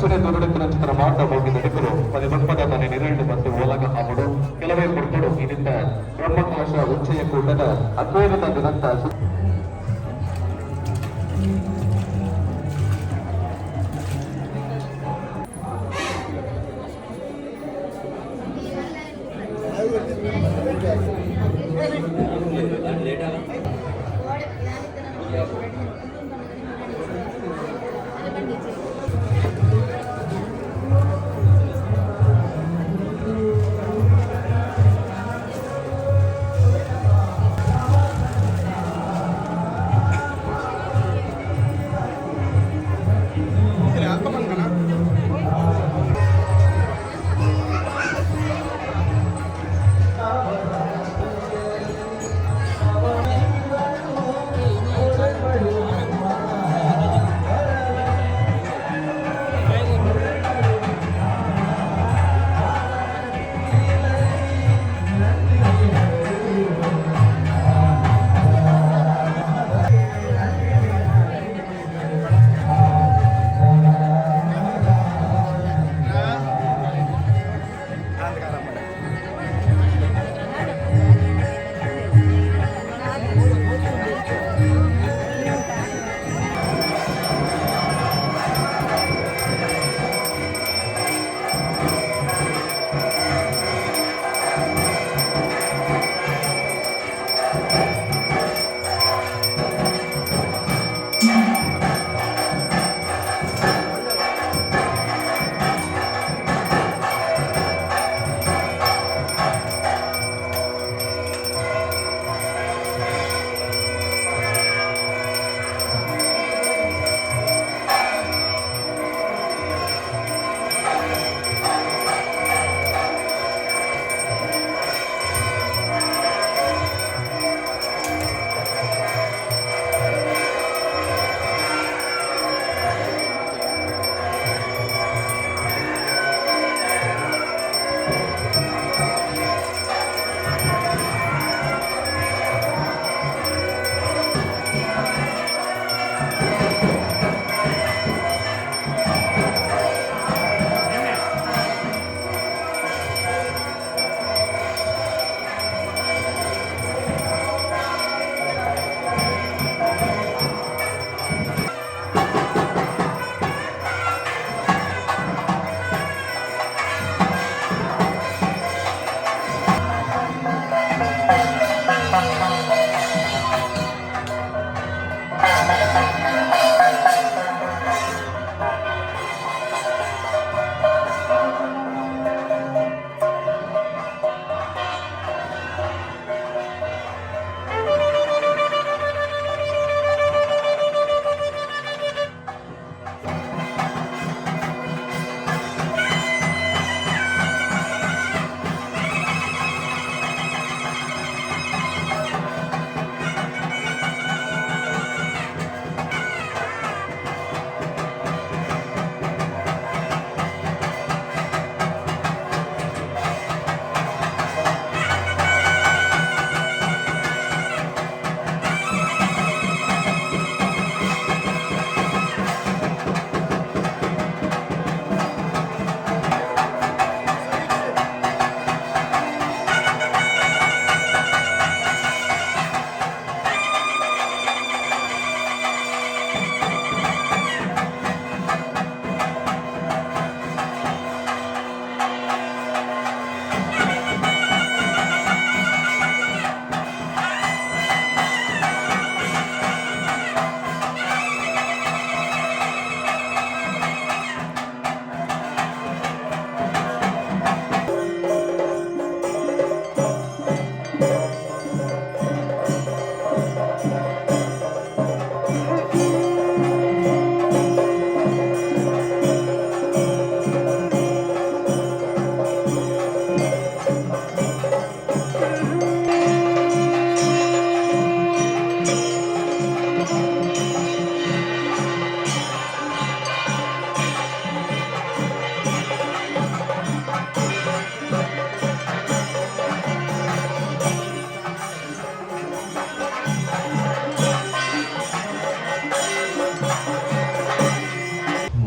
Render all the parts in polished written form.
ಅಂಚನೆ ದೂರಡತ್ತಿನ ಚಿತ್ರ ಮಾತ ಮೋಗಿ ನಡಿಕರು ಪದಿಮಪ್ಪದ ಮನೆ ನಿರಳ್ಳು ಮತ್ತು ಓಲಗ ಹಾಮುಡು ಕೆಲವೇ ಪುರ್ತುಡು ಇದರಿಂದ ಬ್ರಹ್ಮಕಲಶ ಉಚ್ಚಯ ಕೂಟದ ಅದ್ವೈತ ದಿನಂತ.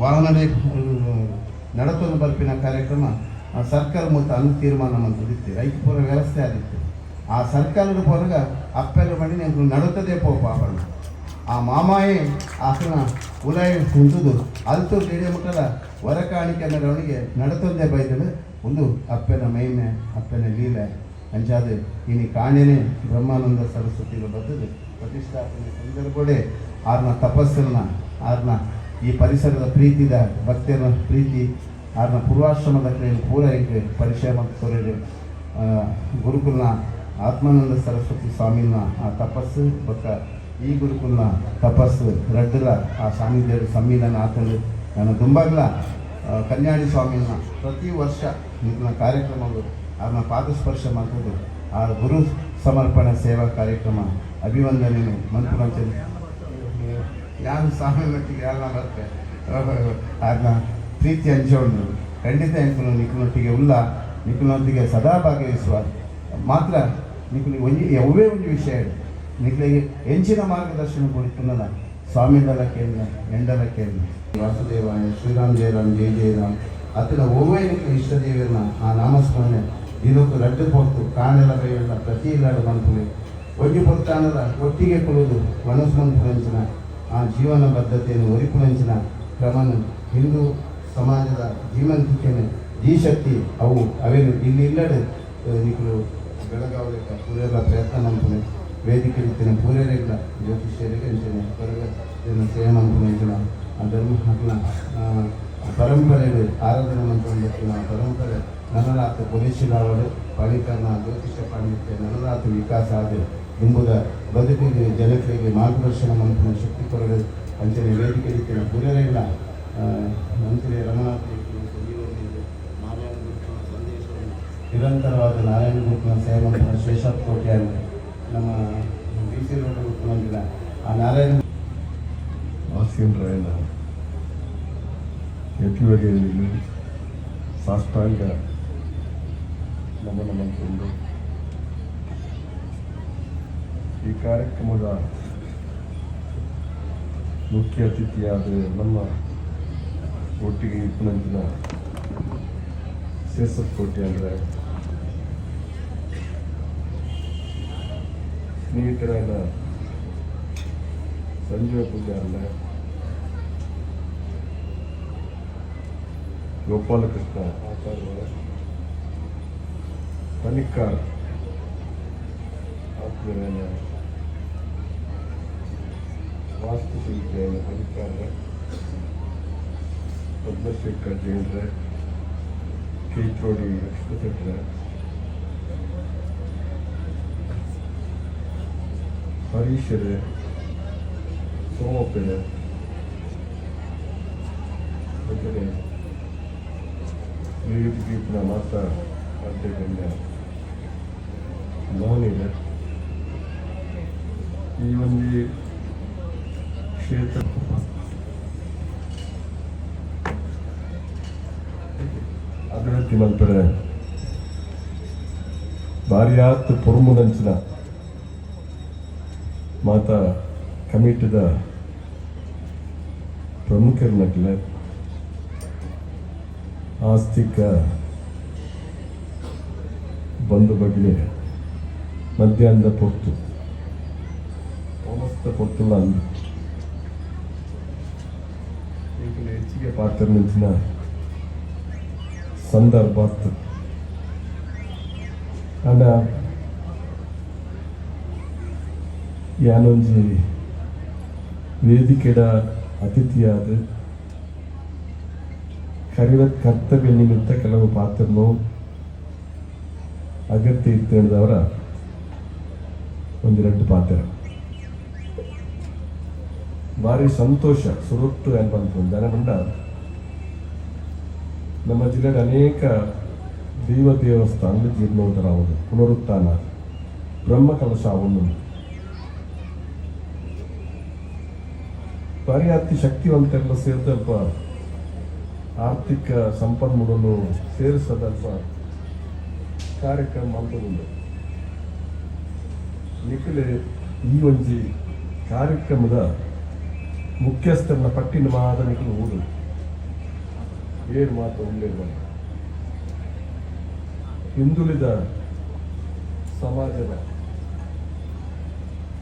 ವಾಹನನೇ. ನಡತೊಂದು ಬರ್ಪಿನ ಕಾರ್ಯಕ್ರಮ ಸರ್ಕಾರ ಮೂತ ಅನ್ನು ತೀರ್ಮಾನ ಮಂತದಿತ್ತು. ಐಕ್ ಪೂರ ವ್ಯವಸ್ಥೆ ಆದಿತ್ತು. ಆ ಸರ್ಕಾರದ ಪೋನಗ ಅಪ್ಪೆಲ್ಲ ಮಾಡಿ ಎಂಕುಲು ನಡುತ್ತದೆ ಪೋಪ ಪಂಡ. ಆ ಮಾಮಾಯೇ ಆತನ ಉಲಾಯಿ ಕುಂತುದು ಅಲ್ತು ಕಿಡಿಯ ಮುಟ್ಟಲ ವರಕಾಣಿಕೆ ಮೆರವಣಿಗೆ ನಡತೊಂದೇ ಬೈದಳು. ಒಂದು ಅಪ್ಪನ ಮಹಿಮೆ, ಅಪ್ಪನ ಲೀಲೆ. ಅಂಚಾದ ಇನಿ ಕಾಣೆನೆ ಬ್ರಹ್ಮಾನಂದ ಸರಸ್ವತಿಗಳು ಬದ್ದದು ಪ್ರತಿಷ್ಠಾಪನೆ ಸಂದರ್ಭಡೆ ಆರ್ನ ತಪಸ್ಸನ್ನ, ಆರ್ನ ಈ ಪರಿಸರದ ಪ್ರೀತಿದ ಭಕ್ತರ ಪ್ರೀತಿ, ಆರ್ನ ಪೂರ್ವಾಶ್ರಮದ ಕ್ರಿಯೆಯನ್ನು ಪೂರ ಎಂಕ್ ಪರಿಚಯ ಮತ್ತು ತೋರಿದೆ. ಗುರುಕುಲ್ನ ಆತ್ಮಾನಂದ ಸರಸ್ವತಿ ಸ್ವಾಮಿನ ಆ ತಪಸ್ಸು ಬೊಕ್ಕ ಈ ಗುರುಕುಲ್ನ ತಪಸ್ಸು ರಡ್ಡಲ ಆ ಸಾನ್ನಿಧ್ಯದ ಸಮ್ಮಿಲನ ಆತಂದು. ನಾನು ದುಂಬಾಗ್ಲ ಕನ್ಯಾಡಿ ಸ್ವಾಮಿನ ಪ್ರತಿ ವರ್ಷ ನಿನ್ನ ಕಾರ್ಯಕ್ರಮಗಳು ಅವ್ರನ್ನ ಪಾದಸ್ಪರ್ಶ ಮಾಡ್ತದ್ದು ಆ ಗುರು ಸಮರ್ಪಣೆ ಸೇವಾ ಕಾರ್ಯಕ್ರಮ ಅಭಿವಂದನೆ ಮನ್ಪುನಂಚ. ಯಾರು ಸ್ವಾಮಿ ಮಟ್ಟಿಗೆ ಯಾರನ್ನ ಬರ್ತೆ ಆರ್ನ ಪ್ರೀತಿ ಹಂಚೋಣ. ಖಂಡಿತ ಎಂಕುಲು ನಿಕ್ಕುನೊಟ್ಟಿಗೆ ಉಲ್ಲ, ನಿಕ್ಕುನೊಟ್ಟಿಗೆ ಸದಾ ಭಾಗವಹಿಸುವ ಮಾತ್ರ. ನಿಕ್ಕುಲು ಒಂಜಿ ಯಾವೇ ಒಂಜಿ ವಿಷಯ ನಿಕ್ಲೆಗೆ ಎಂಚಿನ ಮಾರ್ಗದರ್ಶನ ಕೊಡುತ್ತನ್ನಲ್ಲ ಸ್ವಾಮಿದಲ ಕೇಂದ್ರ ಎಂಡಲ ಕೇಂದ್ರ ವಾಸುದೇವಾಯ ಶ್ರೀರಾಮ್ ಜಯ ರಾಮ್ ಜಯ ಜಯ ರಾಮ್ ಅತನ ಒವ್ವೇ ನಿಕ್ಲೆ ಇಷ್ಟ ದೇವರನ್ನ ಆ ನಾಮಸ್ಮರಣೆ ದಿನಕ್ಕೂ ರಡ್ಡು ಪೊರ್ತು ಕಾಣೆಲ ಬೈಯಲ್ಲ ಪ್ರತಿ ಇಲ್ಲಾಡು ಮನ್ಪುಲೆ. ಒಂಜಿ ಪೊರ್ತಾನದ ಒಟ್ಟಿಗೆ ಕೊಡುವುದು ಮನಸ್ಸು ಮನ್ಪುನಂಚಿನ ಆ ಜೀವನ ಬದ್ಧತೆಯನ್ನು ಒರಿಪುನಂಚಿನ ಕ್ರಮನು ಹಿಂದೂ ಸಮಾಜದ ಜೀವಂತಿಕೆಯನ್ನು ಜೀಶಕ್ತಿ ಅವು ಅವೇನು ಇಲ್ಲಿ ಇಲ್ಲಡೆ ನಿಕುಲು ಬೆಳಗಾವಲಿಕ್ಕೆ ಪೂರೆಲ್ಲ ಪ್ರಯತ್ನ ಮನ್ಪುಲೆ. ವೇದಿಕೆ ಇತ್ತಿನ ಪೂರೆರೆಗ್ಲ ಜ್ಯೋತಿಷ್ಯರಿಗೆ ಅಂಚನೆ ಹೊರಗ ಜನ ಸೇವೆ ಮನ್ಪುನಂಚಿನ ಆ ಧರ್ಮ ಹಾಕ್ನ ಪರಂಪರೆ ಆರಾಧನೆ ಮನ್ಪೊಂದಿತ್ತಿನ ಪರಂಪರೆ ನನಲಾತ ಪೊಲೀಸಿಲಾವಡು ಪಣಿಕರ್ನ ಜ್ಯೋತಿಷ್ಯ ಪಾಂಡಿತ್ಯ ನನಲಾತ ವಿಕಾಸ ಆದ ದುಂಬುದ ಬದುಕಿಗೆ ಜನತೆಗೆ ಮಾರ್ಗದರ್ಶನ ಮನ್ಪುನ ಶಕ್ತಿ ಕೊರಡು. ಅಂಚನೆ ವೇದಿಕೆ ಇತ್ತಿನ ಪೂರೆರೆಗ್ಲ ಮಂತ್ರಿ ರಮನಾಥ ಸಂಜೀವನಿ ನಾರಾಯಣ ಗುರುಕುಲ ಸಂದೇಶವನ್ನು ನಿರಂತರವಾದ ನಾರಾಯಣ ಗುರುಕುಲ ಸೇವೆ ಮನ್ಪುನ ಶೇಷಾತ್ ಕೋಟ್ಯಾನ್, ನಮ್ಮ ಬಿ ಸಿ ರೋಡ್ ಗುರುಕುಲ ಆ ನಾರಾಯಣ ಆಸೀನರಾಯನ ಯತಿವರ್ಯರಿಗೆ ಸಾಷ್ಟಾಂಗ ನಮನ ಮಂತೊಂದು, ಈ ಕಾರ್ಯಕ್ರಮದ ಮುಖ್ಯ ಅತಿಥಿಯಾದ ನಮ್ಮ ಒಟ್ಟಿಗೆ ಇಪ್ಪನಂಚಿನ ಕೋಟೆ ಅಂದರೆ ಸ್ನೇಹಿತರಾದ ಸಂಜೀವ ಪೂಜಾರ್ಲ, ಗೋಪಾಲಕೃಷ್ಣ ಆಚಾರ್ಯ ಪನಿಕ್ಕಾರ್, ಆತ್ಮೀಯರಾದ ವಾಸ್ತುಶಿಲ್ಪಿಯಾದ ಪನಿಕ್ಕಾರ, ಪದ್ಮಶೇಖರ್ ಜೈನ್ರೆ, ಕೀತ್ರೋಡಿ ಲಕ್ಷ್ಮೀ ಶೆಟ್ಟರೆ, ಹರೀಶರೇ, ಸೋಮಪ್ಪರೆ, ಅಂಚನೆ ವೇದಿಕೆ ಮಾತಾ ಮಾಧ್ಯಮ ಮೋನಿದೆ. ಈ ಒಂದು ಕ್ಷೇತ್ರ ಅಭಿವೃದ್ಧಿ ಮಲ್ಪರೆ ಬಾರಿಯಾತ್ ಪೊರ್ಮುದಂಚಿನ ಮಾತಾ ಕಮಿಟಿದ ಪ್ರಮುಖರ್ನಕ್ಲೆ, ಆಸ್ತಿಕ ಬಂಧು ಬಗ್ಲೆ, ಮಧ್ಯಾಹ್ನದ ಪೊರ್ತು ಅವಸ್ಥ ಪೊರ್ತುಲ್ಲ ಅಂದು ಈಗಲೇ ಹೆಚ್ಚಿಗೆ ಪಾತ್ರ ನಿಂಚಿನ ಸಂದರ್ಭ ಅತ್ತು. ಆಂಡ ಯಾನೊಂಜಿ ವೇದಿಕೆಡ ಅತಿಥಿಯಾದ ಕರಿವ ಕರ್ತವ್ಯ ನಿಮಿತ್ತ ಕೆಲವು ಪಾತ್ರನು ಅಗತ್ಯ ಇತ್ತು ಹೇಳಿದವರ ಒಂದೆರಡು ಪಾತ್ರ. ಭಾರಿ ಸಂತೋಷ ಸುರುಟ್ಟು ಪನ್ಪುಂಡು. ದಾನೆ ಪಂಡ ನಮ್ಮ ಜಿಲ್ಲೆಡ್ ಅನೇಕ ದೈವ ದೇವಸ್ಥಾನ ಜೀರ್ಣೋದ್ಧಾರ ಆವುದು, ಪುನರುತ್ಥಾನ, ಬ್ರಹ್ಮ ಕಲಶ ಆವೊಂದುಂಡು. ಭಾರಿ ಅತಿ ಶಕ್ತಿವಂತೆಲ್ಲ ಸೇರಿದಲ್ಪ ಆರ್ಥಿಕ ಸಂಪನ್ಮೂಲನು ಸೇರಿಸದಲ್ಪ ಕಾರ್ಯಕ್ರಮ ಮಲ್ತೊಂದುಂಡು. ನಿಕಲೆ ಈ ಒಂಜಿ ಕಾರ್ಯಕ್ರಮದ ಮುಖ್ಯಸ್ಥರನ್ನ ಪಟ್ಟಿನ ಮಾತ ನಿಕಲು ಊರು ಏರ್ ಮಾತ ಉಲ್ಲೇಖ ಹಿಂದುಳಿದ ಸಮಾಜದ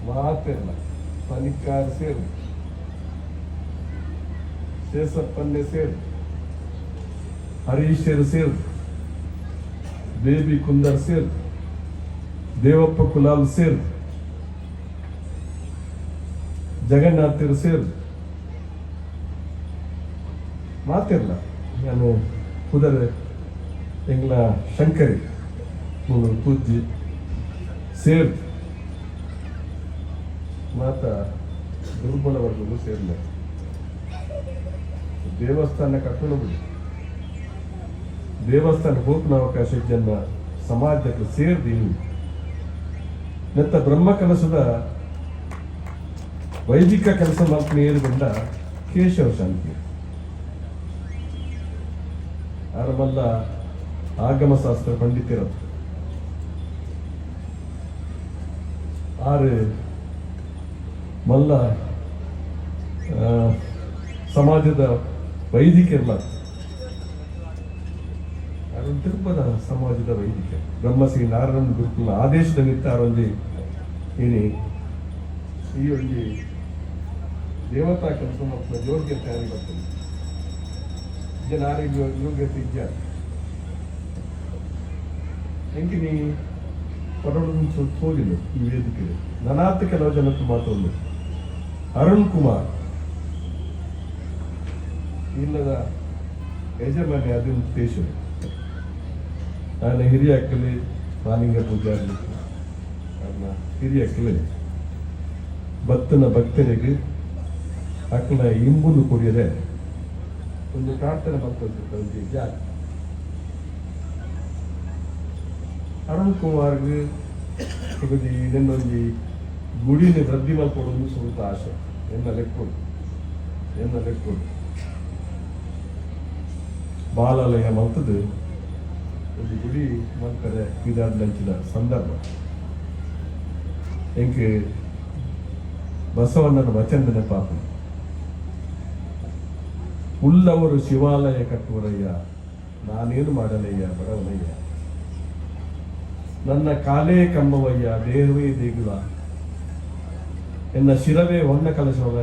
ಮಾತೆಲ್ಲ ಪನಿಕಾರ ಸೇರು, ಶೇಷಪ್ಪನ್ನೇ ಸೇರು, ಹರೀಶರು ಸೇರು, ಬೇಬಿ ಕುಂದರ್ ಸೇರು, ದೇವಪ್ಪ ಕುಲಾಲ್ ಸೇರು, ಜಗನ್ನಾಥರು ಸೇರು, ಮಾತಿರಲ್ಲ. ನಾನು ಕುದರೆ ಎಂಗ್ಲ ಶಂಕರಿ ಮೂರು ಪೂಜ್ಯ ಸೇರ್ ಮಾತ ದುರ್ಬಲ ವರ್ಗವು ಸೇರಿಲ್ಲ. ದೇವಸ್ಥಾನ ಕಟ್ಟೋಣ ಬಿಡಿ, ದೇವಸ್ಥಾನ ಹೋಗ್ನ ಅವಕಾಶ ಜನ ಸಮಾಜಕ್ಕೆ ಸೇರ್ದೀನಿ. ನೆತ್ತ ಬ್ರಹ್ಮ ಕಲಶದ ವೈದಿಕ ಕೆಲಸ ಮಾಡ್ತೀನಿ ಬಂದ ಕೇಶವ ಶಾಂತಿ ಅರಮಲ್ಲ ಆಗಮಶಾಸ್ತ್ರ ಪಂಡಿತರು ಆರು ಮಲ್ಲ ಸಮಾಜದ ವೈದಿಕರಲ್ಲ, ತಿರುಪದ ಸಮಾಜದ ವೈದಿಕ ಬ್ರಹ್ಮಶ್ರೀ ನಾರಾಯಣ ಗುರುಕುಲ ಆದೇಶದ ನಿತ್ತಾರೊಂದಿ ಇನಿ ಈ ಒಂಜಿ ದೇವತಾ ಕೆಲಸ ಮಕ್ಕಳ ಯೋಗ್ಯತೆ ಯಾರಿಗೆ ಬರ್ತದೆ? ಜನಾರಿಗೆ ಯೋಗ್ಯತೆ ಇಜ್ಜ ಎಂಕಿನಿ ಪಡೋಡು ತೋಜಿಲ್ಲ. ಈ ವೇದಿಕೆ ನನಾತ್ ಕೆಲವು ಜನಕ್ಕೆ ಮಾತೊಂದು ಅರುಣ್ ಕುಮಾರ್ ಇಲ್ಲದ ಯಜಮಾನಿ ಅದನ್ನು ದೇಶ ನಾನು ಹಿರಿಯ ಅಕ್ಕಲಿ ಮಾಲಿಂಗ ಪೂಜಾರಿ ನನ್ನ ಹಿರಿಯ ಅಕ್ಕಲಿ ಭಕ್ತನ ಭಕ್ತರಿಗೆ ಅಕ್ಕಲ ಇಂಬುನು ಕೊಡಿಯರೆ ಒಂದು ಪ್ರಾರ್ಥನೆ ಬರ್ತದೆ ಒಂದು ಜಾಗ. ಅರುಣ್ ಕುಮಾರ್ಗೆ ಒಂಜಿ ಇದನ್ನೊಂಜಿ ಗುಡಿನ ವೃದ್ಧಿ ಮಲ್ಪೊಡು ಸುರುತ ಆಸೆ ಎನ್ನ ಲೆಕ್ಕೊಡು ಎನ್ನ ಲೆಕ್ಕೊಡು ಬಾಲಾಲಯ ಮಲ್ತದು ಒಂಜಿ ಗುಡಿ ಮಲ್ಪರೆ ಇದಾದ ಸಂದರ್ಭ. ಎಂಕ್ ಬಸವಣ್ಣನ ವಚನ ನೆನಪಾಪ, ಉಳ್ಳವರು ಶಿವಾಲಯ ಕಟ್ಟುವರಯ್ಯ, ನಾನೇನು ಮಾಡಲಯ್ಯ ಬಡವನಯ್ಯ, ನನ್ನ ಕಾಲೇ ಕಮ್ಮವಯ್ಯ, ದೇಹವೇ ದೇಗುಲ, ಎನ್ನ ಶಿರವೇ ಹೊನ್ನ ಕಲಶವ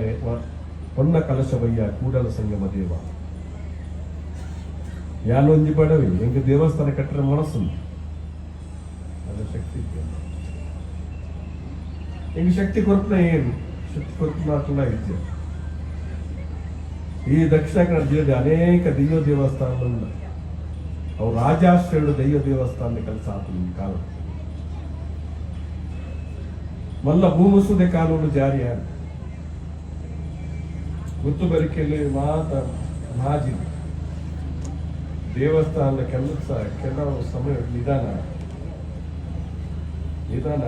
ಹೊನ್ನ ಕಲಶವಯ್ಯ, ಕೂಡಲ ಸಂಗಮ ದೇವ. ಯಾನೊಂಜಿ ಬಡವಿ, ಎಂಕ ದೇವಸ್ಥಾನ ಕಟ್ಟರೆ ಮನಸ್ಸು ಅದ ಶಕ್ತಿ ಎಂಗ ಶಕ್ತಿ ಕೊರಪನ ಏನು ಶಕ್ತಿ ಕೊರಪನ ಇದ್ದೆ. ಈ ದಕ್ಷಿಣ ಕನ್ನಡ ಜಿಲ್ಲೆಯ ಅನೇಕ ದೈವ ದೇವಸ್ಥಾನಗಳು ಅವು ರಾಜಾಶ್ರಯಗಳು ದೈವ ದೇವಸ್ಥಾನದ ಕೆಲಸ ಆತು ಈ ಕಾಲ. ಮಲ್ಲ ಭೂಮಸೂದೆ ಕಾನೂನು ಜಾರಿಯಾದ ಗುತ್ತು ಬರಿಕೆಯಲ್ಲಿ ಮಾತ ಮಾಜಿ ದೇವಸ್ಥಾನದ ಕೆಲಸ ಕೆಲವು ಸಮಯ ನಿಧಾನ ನಿಧಾನ.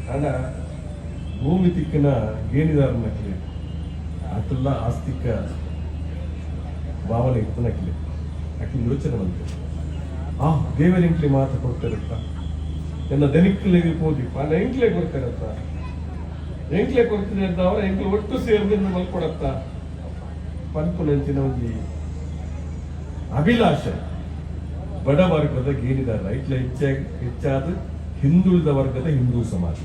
ಹಣ ಭೂಮಿ ತಿಕ್ಕಿನ ಗೇಣಿದಾರನಕ್ಲೆ ಆತಲ್ಲ ಆಸ್ತಿಕ ಭಾವನೆ ಇತ್ತು ನಕ್ಲೆ ಅಕ್ಲಿ ಯೋಚನೆ ಬಂತು, ಆ ದೇವರಿಂಕ್ಲಿ ಮಾತು ಕೊಡ್ತಾರತ್ತ, ಎನ್ನ ದನಿಕ್ಲಿಗೆ ಪೋದಿಪ್ಪ ಅಲ್ಲ ಎಂಕ್ಲೆ ಕೊಡ್ತಾರತ್ತ, ಎಂಕ್ಲೆ ಕೊಡ್ತೀನಿ ಅಂತ ಅವರ ಎಂಕ್ಲೆ ಒಟ್ಟು ಸೇರ್ದಿಂದ ಮಲ್ಕೊಡತ್ತ ಪನ್ಪುನಂಚಿನ ಒಂಜಿ ಅಭಿಲಾಷೆ ಬಡ ವರ್ಗದ ಗೇಣಿದಾರ ಇಟ್ಲ ಹೆಚ್ಚಾಗಿ ಹೆಚ್ಚಾದ ಹಿಂದುಳಿದ ವರ್ಗದ ಹಿಂದೂ ಸಮಾಜ,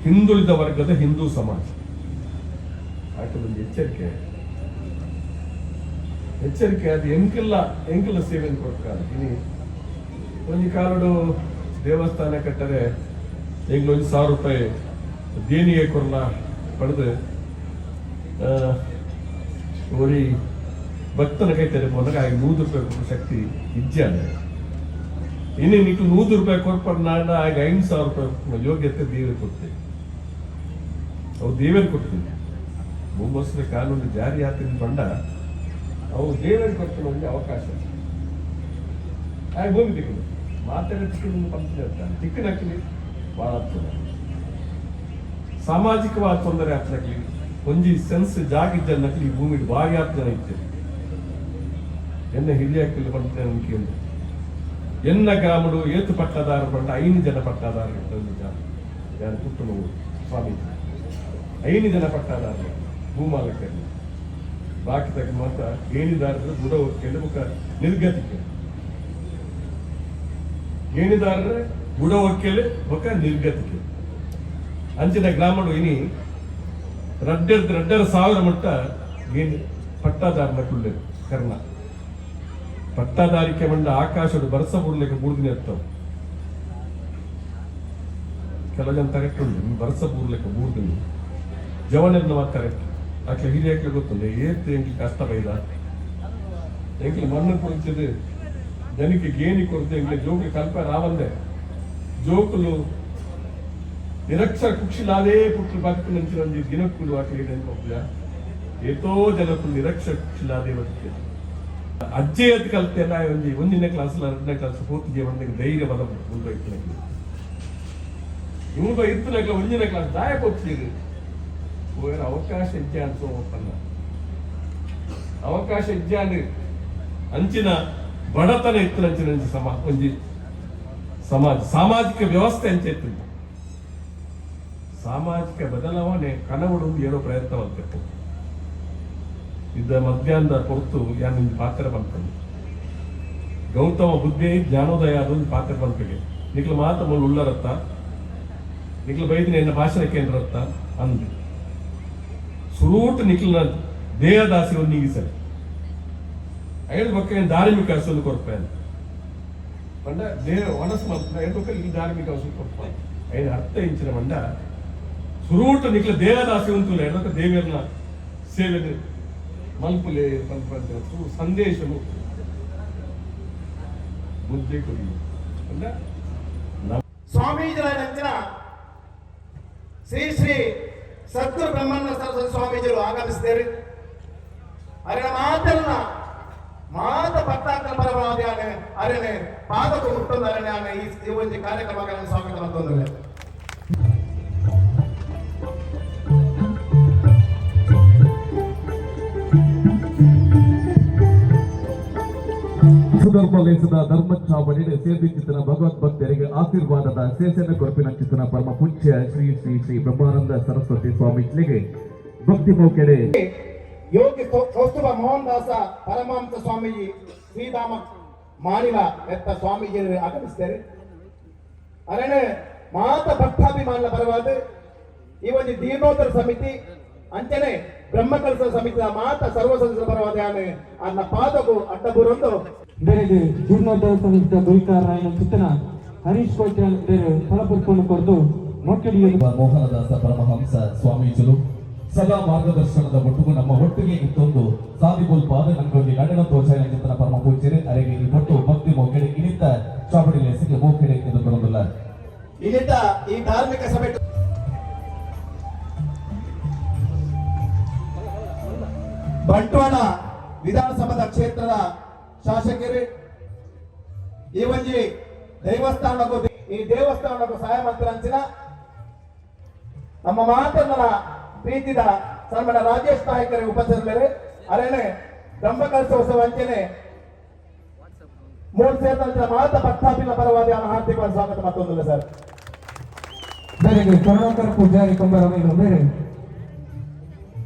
ಹಿಂದುಳಿದ ವರ್ಗದ ಹಿಂದೂ ಸಮಾಜ ಒಂದು ಎಚ್ಚರಿಕೆ ಎಚ್ಚರಿಕೆ. ಅದು ಎಂಕೆಲ್ಲ ಎಂಕೆಲ್ಲ ಸೇವೆಯನ್ನು ಕೊಡ್ತಾರೆ. ಇನಿ ಒಂಜಿ ಕಾಲಡು ದೇವಸ್ಥಾನ ಕಟ್ಟರೆ ಎಂಗ್ಲ 1000 ರೂಪಾಯಿ ದೇಣಿಗೆ ಕೊರ್ಲ ಪಡೆದು ಒರಿ ಭಕ್ತನ ಕೈ ತೆರೆ ಪೋನಾಗ ಆಗ 100 ರೂಪಾಯಿ ಕೊಟ್ಟ ಶಕ್ತಿ ಇಜ್ಜಾನೆ. ಇನ್ನು ನಿಕ್ಲು 100 ರೂಪಾಯಿ ಕೊರ್ಪರ್ ನಾಡ ಆಗ 5000 ರೂಪಾಯಿ ಯೋಗ್ಯತೆ ದೇವರು ಕೊಡ್ತೇವೆ, ಅವು ದೇವರು ಕೊಡ್ತೀನಿ. ಮುಂಬಸ್ರ ಕಾನೂನು ಜಾರಿ ಆತಿನ ಬಂಡ ಅವು ದೇವರು ಕೊಡ್ತಾನೆ ಒಂದು ಅವಕಾಶ. ಆಗ ಭೂಮಿ ತಿಕ್ಕಲು ಮಾತಾಡ ತಿಕ್ಕಲು ಪಂಪಿನ ತಿಕ್ಕನಕ್ಕಲಿ ಭಾಳ ಆಗ್ತದೆ. ಸಾಮಾಜಿಕವಾದ ತೊಂದರೆ ಆಗ್ತದಕ್ಲಿ ಒಂಜಿ ಸೆನ್ಸ್ ಜಾಗ ಇಜ್ಜನ್ನಕ್ಲಿ ಈ ಭೂಮಿ ಭಾರಿ ಆತ್ ಜನ ಇತ್ತು. ಎನ್ನ ಹಿರಿಯಾಕಲಿ ಪಂಪಿನ ಕೇಳಿ ಎನ್ನ ಗ್ರಾಮಡು ಏತು ಪಟ್ಟದಾರ ಪಂಡ 5 ಜನ ಪಟ್ಟದಾರ ಜಾಗ ಯಾರು ಪುಟ್ಟನು ಸ್ವಾಮೀಜಿ 5 ಜನ ಪಟ್ಟದಾರರು ಭೂಮಾಲಕರು. ಬಾಕಿ ತಕ್ಕ ಮಾತ್ರ ಗೇಣಿದಾರರು ಬುಡ ಒಕ್ಕೆಲೆ ಬೊಕ್ಕ ನಿರ್ಗತಿಕೆ. ಗೇಣಿದಾರರ ಬುಡ ಒಕ್ಕೆಲೆ ಬೊಕ್ಕ ನಿರ್ಗತಿಕೆ. ಅಂಚಿನ ಗ್ರಾಮಡು ಇನಿ ರಡ್ಡೆರ್ 2,500 ಮಟ್ಟ ಗೇಣಿ ಪಟ್ಟಾದಾರನ ಕುಳ್ಳೆ ಕರ್ಣ ಪಟ್ಟಾದಾರಿಕೆ ಮಂಡ ಆಕಾಶದ ಬರ್ಸ ಬುಡ್ಲಿಕ್ಕೆ ಬೂರ್ದಿನ ಇರ್ತಾವ. ಕೆಲವು ಜನ ಕರೆಕ್ಟ್ ಉಂಟು, ಬರ್ಸ ಬೂರ್ಲಿಕ್ಕೆ ಬೂರ್ದಿನ ಜವನೆಲ್ಲ ಮಾತ್ರ ಕರೆಕ್ಟ್. ಅಕ್ಲೆ ಹಿರಿಯಕ್ಲೆ ಗೊತ್ತುಂಡು ಏತ್ ಎಂಕ್ಲಿ ಕಷ್ಟ ಬೈದ, ಎಂಕ್ಲೆ ಮಣ್ಣು ಕುಳಿತದು ಜನಕ್ಕೆ ಗೇಣಿ ಕೊರತೆ, ಎಂಕ್ಲೆ ಜೋಕ್ಲಿ ಕಲ್ಪ ರಾವಂದೆ ಜೋಕುಲು ನಿರಕ್ಷರ ಕುಕ್ಷಿಲಾದೇ ಪುಟ್ರು ಬದುಕು ನಂಚಿನ ಒಂಜಿ ದಿನಕ್ಕುಲು ಅಕ್ಲೆ ನೆನಪುಲ್ಲ. ಏತೋ ಜನಕ್ಕುಲು ನಿರಕ್ಷರ ಕುಕ್ಷಿಲಾದೇ ಬದುಕು. ಅಜ್ಜೆ ಅದ್ ಕಲ್ತೆ ನಾ ಒಂಜಿ ಒಂದಿನ ಕ್ಲಾಸ್ ಎರಡನೇ ಕ್ಲಾಸ್ ಫೋರ್ತ್ ಜೀವನ ಧೈರ್ಯ ಬಲ ಮುಲ್ಪ ಇತ್ತಿನಕ್ಲೆ ಮುಲ್ಪ ಇತ್ತಿನಕ್ಲೆ ಒಂಜಿನ ಕ್ಲಾಸ್ ದಾಯ ಕೊಡ್ತೀರಿ ಹೋಗರ ಅವಕಾಶ ಇಜ್ಜೆ ಅಂತ ಒಪ್ಪಲ್ಲ, ಅವಕಾಶ ಇಜ್ಜಾಂಡ್ ಅಂಚಿನ ಬಡತನ ಇತ್ತು. ಅಂಚಿನ ಒಂಜಿ ಒಂಜಿ ಸಮಾಜ ಸಾಮಾಜಿಕ ವ್ಯವಸ್ಥೆ ಅಂಚೆ ಇತ್ತು. ಸಾಮಾಜಿಕ ಬದಲಾವಣೆ ಕನವಡು ಏನೋ ಪ್ರಯತ್ನ ಮಾಡ್ತಿತ್ತು. ಇದ್ದ ಮಧ್ಯಾಹ್ನದ ಹೊರತು ಯಾನ್ ಒಂಜಿ ಪಾತ್ರ ಪನ್ಪುಂಡು. ಗೌತಮ ಬುದ್ಧಿ ಜ್ಞಾನೋದಯ ಅದೊಂದು ಪಾತ್ರ ಪನ್ಪಿಗೆ. ನಿಕ್ಲು ಮಾತ ಮೂಲು ಉಳ್ಳರತ್ತ, ನಿಕ್ಲು ಬೈದಿನ ಎನ್ನ ಭಾಷಣ ಕೇಂದ್ರತ್ತ ಅಂದು ಸುರೂಟ್ ನಿಕ್ಲಿನ ದೇಹದಾಸಿ ಒಂದು ನೀಗಿಸಲಿ ಐದು ಬೊಕ್ಕ ಧಾರ್ಮಿಕ ಹಸುಲು ಕೊರ್ಪೆ ಪಂಡ ದೇಹ ಮನಸ್ಸು ಮಲ್ಪುನ ಐದು ಬೊಕ್ಕ ಈ ಧಾರ್ಮಿಕ ಹಸು ಕೊರ್ಪ. ಐದು ಅರ್ಥ ಇಂಚಿನ ಮಂಡ ಸುರೂಟ್ ನಿಕ್ಲ ದೇಹದಾಸಿ ಉಂಟುಲ್ಲ ಎಡಕ ದೇವಿಯರ್ನ ಸೇವೆ ಮಲ್ಪುಲೆ ಪನ್ಪಂತ ಸಂದೇಶನು ಬುದ್ಧಿ ಕೊಡಿ ಪಂಡ. ಸ್ವಾಮೀಜಿಗಳ ಶ್ರೀ ಶ್ರೀ ಸದ್ಗುರು ಬ್ರಹ್ಮಾನಂದ ಸರಸ್ವತಿ ಸ್ವಾಮೀಜಿಗಳು ಆಗಮಿಸಿದ್ದೇವೆ. ಅರೆನ ಮಾತನ್ನ ಮಾತ ಭಕ್ತಾಂತರ ಪರವಾದ ಅರೆನೆ ಪಾದకు ಮುಟ್ಟೊಂದು ಅರೆನೆ ಆನೆ ಈ ಒಂದು ಕಾರ್ಯಕ್ರಮಗಳನ್ನು ಸ್ವಾಗತ ಮತ್ತೊಂದು. ಸುಧರ್ಮಲೇಸದ ಧರ್ಮಚಾವಣಿಡೆ ಸೇರ್ದಿಚ್ಚಿತನ ಭಗವದ್ ಭಕ್ತರಿಗೆ ಆಶೀರ್ವಾದದ ಸೇಸನ ಕೊರಪಿನಂಚಿತನ ಪರಮ ಪೂಜ್ಯ ಶ್ರೀ ಶ್ರೀ ಶ್ರೀ ಬ್ರಹ್ಮಾನಂದ ಸರಸ್ವತಿ ಸ್ವಾಮೀಜಿಗೆ ಭಕ್ತಿ ಮೋಕೆಡೆ. ಯೋಗಿ ಕೌಸ್ತುಭ ಮೋಹನ್ ದಾಸ ಪರಮಹಂಸ ಸ್ವಾಮೀಜಿ ಶ್ರೀಧಾಮ ಮಾನಿಲ ಎತ್ತ ಸ್ವಾಮೀಜಿ ಆಗಮಿಸ್ತಾರೆ. ಅರಣೆ ಮಾತ ಭಕ್ತಾಭಿಮಾನ ಪರವಾದ ಈ ಒಂದು ಜೀರ್ಣೋತ್ತರ ಸಮಿತಿ ಅಂಚನೆ ಬ್ರಹ್ಮಕಲಶ ಸಮಿತಿಯ ಮಾತ ಸರ್ವ ಸದಸ್ಯರ ಪರವಾದ ಆನೆ ಅನ್ನ ಪಾದಕು ಅಡ್ಡಬುರೊಂದು. ಬೇರೆ ಜೀರ್ಣೋದ್ಧಾರ ಸಮಿತಿಯ ಗುರಿಕಾರರಾಯನ ಚಿತ್ತನ ಹರೀಶ್ ಕೋಟ್ಯಾನ್ ಬೇರೆ ಫಲಪುರ್ಪನ್ನು ಕೊರದು ಮೊಟ್ಟೆಡಿಯನ್ನು. ಮೋಹನದಾಸ ಪರಮಹಂಸ ಸ್ವಾಮೀಜಿಲು ಸದಾ ಮಾರ್ಗದರ್ಶನದ ಒಟ್ಟಿಗೂ ನಮ್ಮ ಒಟ್ಟಿಗೆ ಇತ್ತೊಂದು ಸಾದಿಗೋಲ್ಪಾದ ನಂಗೊಂದು ನಡನ ತೋಚಾಯನ ಚಿತ್ತನ ಪರಮ ಪೂಜ್ಯರೇ ಅರೆಗೆ ಈ ಒಟ್ಟು ಭಕ್ತಿ ಮೋಕೆಡೆ ಇನಿತ ಚಾವಡಿ ಲೇಸಿಗೆ ಮೋಕೆಡೆ ಎಂದು ಕೊಡೋದಿಲ್ಲ. ಇಲ್ಲಿದ್ದ ಈ ಧಾರ್ಮಿಕ ಸಭೆ ಬಂಟ್ವಾಳ ವಿಧಾನಸಭಾದ ಕ್ಷೇತ್ರದ ಶಾಸಕರು ಈ ಒಂಜಿ ದೇವಸ್ಥಾನಕ್ಕೂ ಈ ದೇವಸ್ಥಾನಕ್ಕೂ ಸಹಾಯ ಮಂತ್ರಂಚಿನ ನಮ್ಮ ಮಾತನ್ನ ಪ್ರೀತಿದ ಸನ್ಮಾನ್ಯ ರಾಜೇಶ್ ನಾಯ್ಕರ ಉಪಸ್ಥಿತರು. ಅರೇನೆ ಬ್ರಹ್ಮಕಲಶೋತ್ಸವ ಅಂಚನೆ ಮೂರು ಸೇರಿದಂತೆ ಮಾತ ಭಕ್ತಾಭಿನ ಪರವಾಗಿ ಹಾರ್ದಿಕವಾದ ಸ್ವಾಗತ ಮತ್ತೊಂದಿಲ್ಲ ಸರ್. ಬೇರೆ ಕರುಣಾಕರ್ ಪೂಜಾರಿ ಕಂಬರ ಬೇರೆ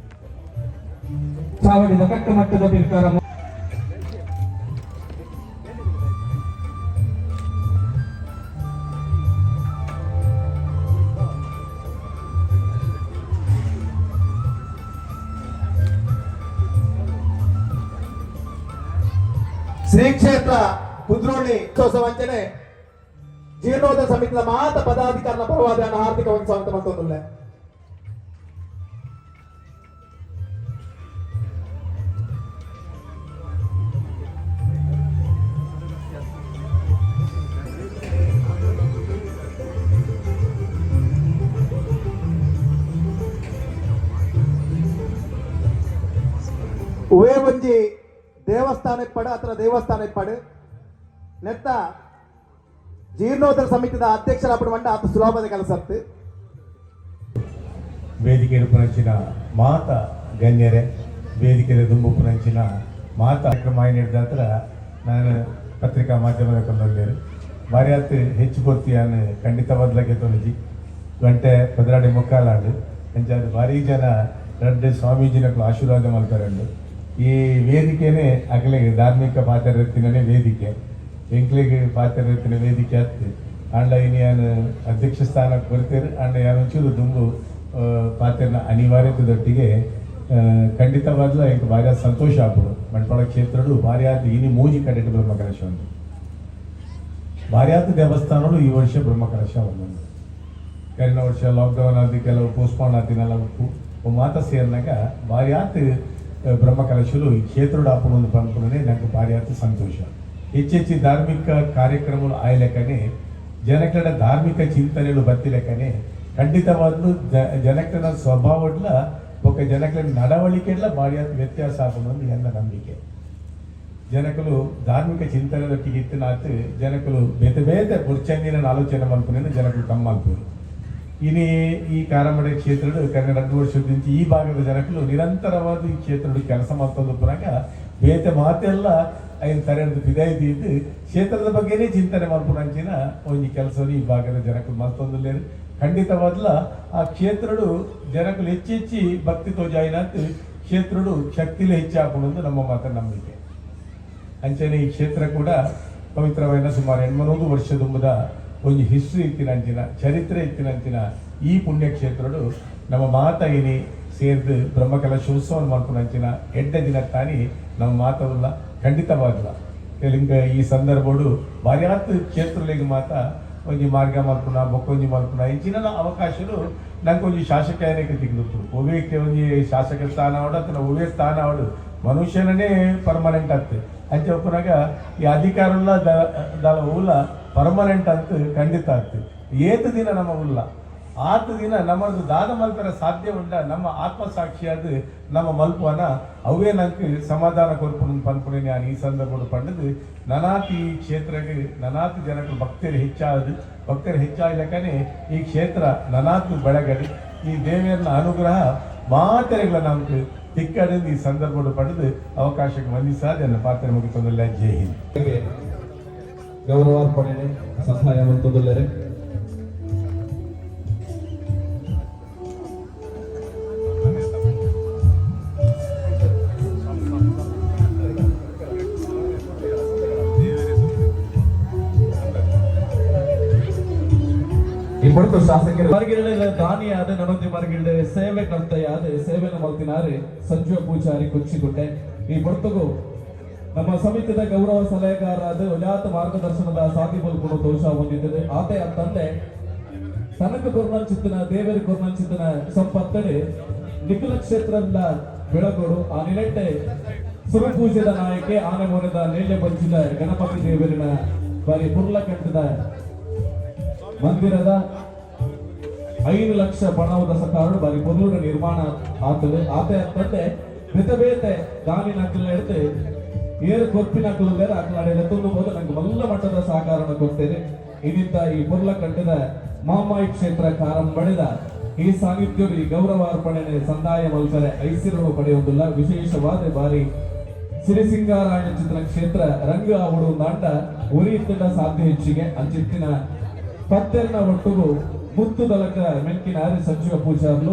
ಚಾವಡಿದ ಕಟ್ಟುಮಟ್ಟದ ಬಿಲ್ಕಾರ. ಶ್ರೀ ಕ್ಷೇತ್ರ ಕುದ್ರೋಳಿ ವಂಚನೆ ಜೀರ್ಣೋದ್ಧಾರ ಸಮಿತಿಯ ಮಾತ ಪದಾಧಿಕಾರಿನ ಪರವಾದ ಹಾರ್ದಿಕವಾಗಿ ಸ್ವಾಗತ ಮತ್ತೊಂದಿಲ್ಲ. ಉವೇ ಒಂಜಿ ದೇವಸ್ಥಾನ ಇಪ್ಪಡು ಅತ್ರ ದೇವಸ್ಥಾನ ಇಪ್ಪಡು ನೆತ್ತ ಜೀರ್ಣೋದ್ಧಾರ ಸಮಿತಿದ ಅಧ್ಯಕ್ಷರಾಪಡು ಮಂಡ ಆತ ಸುಲಭದ ಕೆಲಸ ಅತ್ತು. ವೇದಿಕೆ ಪುನಂಚಿನ ಮಾತ ಗಣ್ಯರೇ, ವೇದಿಕೆ ದುಂಬು ಪುನಂಚಿನ ಮಾತ ಕಾರ್ಯಕ್ರಮ ನೀಡಿದ ನಾನು ಪತ್ರಿಕಾ ಮಾಧ್ಯಮದ ಕೊಂದೊಲ್ಲೇರು ಬಾರಿ ಆತು ಹೆಚ್ಚು ಪೊರ್ತಿಯಾನು ಖಂಡಿತವಾದ್ಲಕ್ಕೆ ತೊಲಜಿ ಗಂಟೆ 12:45 ಅಂಚಾದ ಭಾರಿ ಜನ ರಡ್ಡೆ ಸ್ವಾಮೀಜಿನಕ್ಲು ಆಶೀರ್ವಾದ ಮಲ್ತಾರಂಡು. ಈ ವೇದಿಕೆನೇ ಅಗಲಿಗೆ ಧಾರ್ಮಿಕ ಪಾತ್ರರತ್ತಿನೇ ವೇದಿಕೆ, ಎಂಕ್ಲೆಗ್ ಪಾತ್ರರತ್ತಿನ ವೇದಿಕೆ ಅತ್ತು. ಆಂಡ ಇನಿ ಯಾನ್ ಅಧ್ಯಕ್ಷ ಸ್ಥಾನಕ್ಕೆ ಬರ್ತೀರಿ. ಆಂಡ ಯಾನ್ ಒಂಚೂರು ದುಂಬು ಪಾತ್ರನ ಅನಿವಾರ್ಯತೆದೊಟ್ಟಿಗೆ ಖಂಡಿತವಾಗ್ಲೂ ಎಂಕ್ ಭಾರಿ ಸಂತೋಷ ಆಪುಂಡು. ಬಂಟ್ವಾಳ ಕ್ಷೇತ್ರಡು ಭಾರಿ ಆತ್ ಇನಿ ಮೂಜಿ ಕಡೆಟ್ ಬ್ರಹ್ಮಕಲಶ ಉಂಡು. ಭಾರಿ ದೇವಸ್ಥಾನಗಳು ಈ ವರ್ಷ ಬ್ರಹ್ಮಕಲಶ ಒಂದೊಂದು. ಕರಿನ ವರ್ಷ ಲಾಕ್ಡೌನ್ ಆದ ಕೆಲವು ಪೋಸ್ಟ್ಪೋನ್ ಆತಿನಲ್ಲ ಉಪ್ಪು ಮಾತ ಸೇರಿನಾಗ ಭಾರಿ ಆತ್ ಬ್ರಹ್ಮಕಲಶಲು ಈ ಕ್ಷೇತ್ರಡು ಆಪುಂಡು ಪನ್ಪುನೇ ನಂಗೆ ಭಾರಿ ಆತ್ ಸಂತೋಷ. ಹೆಚ್ಚೆಚ್ಚು ಧಾರ್ಮಿಕ ಕಾರ್ಯಕ್ರಮಗಳು ಆಯ್ಲೆಕ್ಕನೆ ಜನಕಡ ಧಾರ್ಮಿಕ ಚಿಂತನೆಗಳು ಬತ್ತಿಲೆಕ್ಕನೆ ಖಂಡಿತವಾಗ್ಲೂ ಜನಕನ ಸ್ವಭಾವಡ್ಲ ಬೊಕ್ಕ ಜನಕನ ನಡವಳಿಕೆಡ್ಲ ಭಾರಿ ಆತ್ ವ್ಯತ್ಯಾಸ ಆಪುಂಡು ಎನ್ನ ನಂಬಿಕೆ. ಜನಕಲು ಧಾರ್ಮಿಕ ಚಿಂತನೆದೊಟ್ಟಿಗೆ ಇತ್ತಿನಾತ್ ಜನಕಲು ಬೇತೆ ಬೇತೆ ಬುರ್ಚಂದಿನ ಆಲೋಚನೆ ಮಲ್ಪುನೇನು ಜನಕಲು ಕಮ್ಮಲ್ಪುರು. ಇನಿ ಈ ಕಾರಮಡೆ ಕ್ಷೇತ್ರದ ಕನ್ನಡ 2 ವರ್ಷದಿಂದ ಈ ಭಾಗದ ಜನಕಲು ನಿರಂತರವಾದ ಈ ಕ್ಷೇತ್ರದ ಕೆಲಸ ಮಾಡ್ತಂದು ಪುನಗ ಬೇತೆ ಮಾತೆಲ್ಲ ಐನ್ ತರೆದು ಬಿದಾಯ್ತು ಇದ್ದು ಕ್ಷೇತ್ರದ ಬಗ್ಗೆನೇ ಚಿಂತನೆ ಮಲ್ಪುನಂಚಿನ ಒಂಜಿ ಕೆಲಸ ಈ ಭಾಗದ ಜನಕಲು ಮಲ್ತೊಂದುಲ್ಲೇರು. ಖಂಡಿತವಾದ್ಲ ಆ ಕ್ಷೇತ್ರಡು ಜನಕಲು ಹೆಚ್ಚೆಚ್ಚಿ ಭಕ್ತಿ ತೋಜಾಯಿನಾತ್ ಕ್ಷೇತ್ರಡು ಶಕ್ತಿಲೇ ಹೆಚ್ಚಾಪುಂಡು ನಮ್ಮ ಮಾತ ನಂಬಿಕೆ. ಅಂಚನೆ ಈ ಕ್ಷೇತ್ರ ಕೂಡ ಪವಿತ್ರವಾದ ಸುಮಾರು 800 ವರ್ಷದುಂಬುದ ಒಂಜಿ ಹಿಸ್ಟ್ರಿ ಇತ್ತಿನಂಚಿನ ಚರಿತ್ರೆ ಇತ್ತಿನಂಚಿನ ಈ ಪುಣ್ಯಕ್ಷೇತ್ರಡು ನಮ್ಮ ಮಾತ ಇನಿ ಸೇರ್ದು ಬ್ರಹ್ಮಕಲಶೋತ್ಸವ ಮಲ್ಪುನಂಚಿನ ಎಡ್ಡೆ ದಿನ ತಾನಿ ನಮ್ಮ ಮಾತವಲ್ಲ. ಖಂಡಿತವಾಗ್ಲ ಇಂಕ ಈ ಸಂದರ್ಭಡು ಬಾರ್ಯಾತ್ ಕ್ಷೇತ್ರಗಳಿಗೆ ಮಾತ ಒಂಜಿ ಮಾರ್ಗ ಮಲ್ಪುನ ಬೊಕ್ಕೊಂಜಿ ಮಲ್ಪುನ ಇಂಚಿನ ಅವಕಾಶಲು ನಂಗೆ ಒಂಜಿ ಶಾಸಕ ಏನಕ್ಕೆ ತಿಕ್ಕಿದ್ರು. ಒವ್ವೇ ಒಂಜಿ ಶಾಸಕ ಸ್ಥಾನ ಅವಡು ಅಥವಾ ಒವ್ವೇ ಸ್ಥಾನ ಅವಡು ಮನುಷ್ಯನೇ ಪರ್ಮನೆಂಟ್ ಆಗ್ತದೆ. ಅಂಚ ಉಪ್ಪುನಾಗ ಈ ಅಧಿಕಾರಲ್ಲ ದಲ ಉಲ್ಲ ಪರ್ಮನೆಂಟ್ ಅಂತ ಖಂಡಿತ ಆಗ್ತದೆ. ಏತು ದಿನ ನಮ್ಮ ಉಲ್ಲ ಆತ ದಿನ ನಮ್ಮದು ದಾದ ಮಲ್ಪರ ಸಾಧ್ಯ ಉಂಡ ನಮ್ಮ ಆತ್ಮಸಾಕ್ಷಿಯಾದ ನಮ್ಮ ಮಲ್ಪುವನ ಅವೇ ನಂಗೆ ಸಮಾಧಾನ ಕೊರ್ಪುನ ಪನ್ಪುಣೆ ನಾನು ಈ ಸಂದರ್ಭ ಪಂಡದು. ನನಾತಿ ಈ ಕ್ಷೇತ್ರಕ್ಕೆ ನನಾತಿ ಜನಕ್ಕೆ ಭಕ್ತರು ಹೆಚ್ಚಾದು ಭಕ್ತರು ಹೆಚ್ಚಾಗ್ಲಕ್ಕನೆ ಈ ಕ್ಷೇತ್ರ ನನಾತು ಬೆಳಗಡಿ ಈ ದೇವಿಯನ್ನ ಅನುಗ್ರಹ ಮಾತೆರೆಗಳ ನಮ್ಗೆ ತಿಕ್ಕಡಿಂದ ಈ ಸಂದರ್ಭ ಪಡೆದು ಅವಕಾಶಕ್ಕೆ ವಂದಿಸಾದ ನನ್ನ ಪಾತ್ರ ಮುಗಿತಂದಲ್ಲ. ಜೈ ಹಿಂದ್. ಗೌರವಾರ್ಪಣೆ ಸಹಾಯ ಮಂತುದುಲ್ಲೆರೆ. ಇಬ್ಬರು ಶಾಸಕರು ಮರ್ಗಿಳ್ಳೆ ದಾನಿಯಾದ ನನೊಂಜಿ ಮರ್ಗಿಳ್ಳೆ ಸೇವೆ ಕರ್ತೆಯಾದ ಸೇವೆನ ಮಲ್ತಿನಾರೆ ಸಂಜೀವ ಪೂಜಾರಿ ಕುಚ್ಚಿಗುಡ್ಡೆ. ಈ ಬರ್ತಗು ನಮ್ಮ ಸಮಿತಿದ ಗೌರವ ಸಲಹೆಗಾರರಾದ ಉಜಾತ ಮಾರ್ಗದರ್ಶನದ ಸಾಧಿ ಬಲ್ಪುಡು ದೋಷ ಹೊಂದಿದ್ದರು. ಆತೆ ತಂದೆ ತನಕ ಕೊರ್ನಂಚಿತ್ತಿನ ದೇವರಿ ಕೊರ್ನಂಚಿತ್ತಿನ ಸಂಪತ್ತಡೆ ನಿಖಿಲ ಕ್ಷೇತ್ರದ ಬೆಳಗೋಡು. ಆ ನಿಲೆಟ್ಟೆ ಸುರಪೂಜೆದ ನಾಯಕೆ ಆನೆ ಮೋನೆದ ನೇಲ್ಯ ಬಂಚಿದ ಗಣಪತಿ ದೇವರಿನ ಬಾರಿ ಪುರ್ಲಕಂಠದ ಮಂದಿರದ 5 ಲಕ್ಷ ಪಣವದ ಸಕಾರಡು ಬಾರಿ ಪೊದುಡ ನಿರ್ಮಾಣ ಆತದೆ. ಆತೆ ತಂದೆ ಬೇತೆ ಬೇತೆ ದಾನಿನ ಅಕ್ಕಲ ಎಡ್ತೆ ಏರು ಕೊರ್ಪಿನ ಅಕ್ಕಲು ಬೇರೆ ಅಕ್ಕಲಾಡೆ ಎತ್ತೊಂದು ನಂಗೆ ಮಲ್ಲ ಮಟ್ಟದ ಸಹಕಾರನ ಕೊಡ್ತೇನೆ. ಇನ್ನಿಂತ ಈ ಪುರ್ಲ ಕಂಠದ ಮಾಮಾಯಿ ಕ್ಷೇತ್ರ ಕಾರಂಬಡಿದ ಈ ಸಾನ್ನಿಧ್ಯರು ಈ ಗೌರವಾರ್ಪಣೆ ಸಂದಾಯ ಮಲ್ಪರೆ ಐಸಿರನು ಪಡೆಯುವುದಿಲ್ಲ. ವಿಶೇಷವಾದ ಬಾರಿ ಸಿರಿಸಿಂಗಾರಾಯಣ ಚಿತ್ರ ಕ್ಷೇತ್ರ ರಂಗ ಅವಡು ನಾಂಡ ಉರಿಯುತ್ತಿದ್ದ ಸಾಧ್ಯ ಹೆಚ್ಚಿಗೆ ಅಂಚಿತ್ತಿನ ಪತ್ತೆರ್ನ ಒಟ್ಟುಗು ಮುತ್ತು ದಲಕ ಮೆಂಕಿನಾರಿ ಸಂಜೀವ ಪೂಜಾರ್ಲು.